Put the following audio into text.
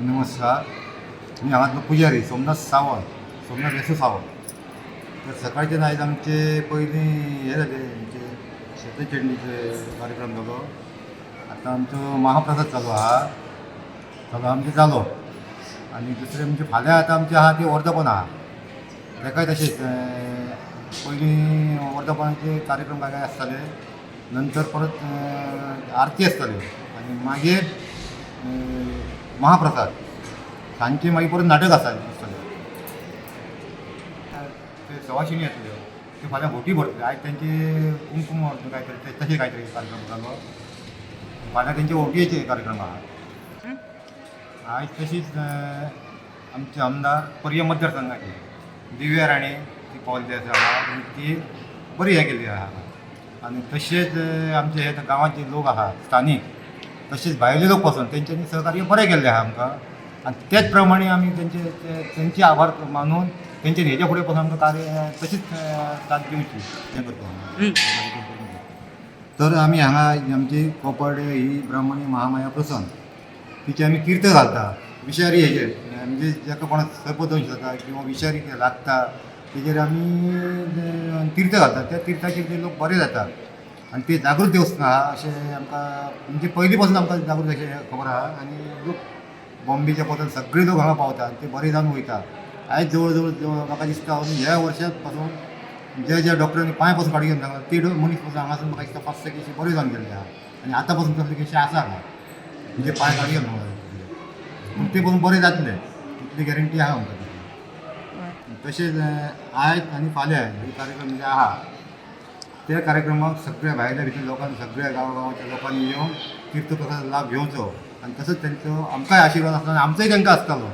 नमस्कार. मी हांगातलो पुजारी सोमनाथ सावंत, सोमनाथ येसू सावंत. तर सकाळचे आयज आमचे पयलीं हे जाले, आमचे शतचंडीचे कार्यक्रम जालो. आतां आमचो महाप्रसाद चालू आहा, सगळो आमचें जालो. आनी दुसरें म्हणजे फाल्यां आतां आमचें आहा ती वर्धापन आहा. तेकाय तशेंच पयलीं वर्धापनाचे कार्यक्रम काय काय आसताले, नंतर परत आरती आसताल्यो आनी मागीर महाप्रसाद, सांजचे मागीर परत नाटक आसता आसतलें. ते सवाशिणी आसल्यो त्यो फाल्यां होटी भरतल्यो. आयज तेंचे कुंकूम काय तरी तशें काय तरी कार्यक्रम जालो. फाल्यां तेंचे होटयेचे कार्यक्रम आहा. आयज तशीच आमचे आमदार पर्य मतदारसंघाची दिव्या राणे ती पावल्ली आसा हांगा आनी ती बरी हें केल्ली आहा. आनी तशेंच आमचे हे गांवांचे लोक आहा स्थानीक, तशेंच भायले लोक पासून तेंच्यांनी सहकार्य बरें केल्लें आहा आमकां. आनी तेच प्रमाणे आमी तेंचे तेंचे आभार मानून तेंचे हेच्या फुडें पासून आमकां कार्य तशीच साथ दिवची हें करता आमी. तर आमी हांगा आमची कोपाडे ही ब्राह्मणी महामाया प्रसन्न, तिचे आमी तीर्थ घालता विषारी हेजेर, म्हणजे जाका कोणाक सर्पदंश जाता किंवा विषारी लागता तेजेर आमी तीर्थ घालता. त्या तीर्थाचेर ते लोक बरे जाता आनी ते जागृत देवस्थान आहा अशें आमकां, म्हणजे पयलीं पासून आमकां जागृत अशें खबर आहा. आनी लोक बॉम्बेच्या पासून सगळे लोक हांगा पावता आनी ते बरे जावन वयता. आयज जवळ जवळ जवळ म्हाका दिसता अजून ह्या वर्सात पासून ज्या ज्या डॉक्टरांनी पांय पासून काडून घेवन सांगला ते मनीस पासून हांगासून म्हाका दिसता 5-6 केशी बरे जावन गेल्ले आहा. आनी आतां पासून तसले केशी आसा हांगा, म्हणजे पांय काडून घेवन सांगला, पूण ते पसून बरे जातले इतली गॅरंटी आहा आमकां तितली. तशेंच आयज आनी फाल्यां हे कार्यक्रम जे आहा त्या कार्यक्रमाक सगळ्या भायल्या भितर लोकांनी, सगळ्या गांवागांवाच्या लोकांनी येवन तीर्थप्रसाद लाभ घेवचो आनी तसोच तेंचो आमकांय आशिर्वाद आसता आनी आमचोय तांकां आसतलो.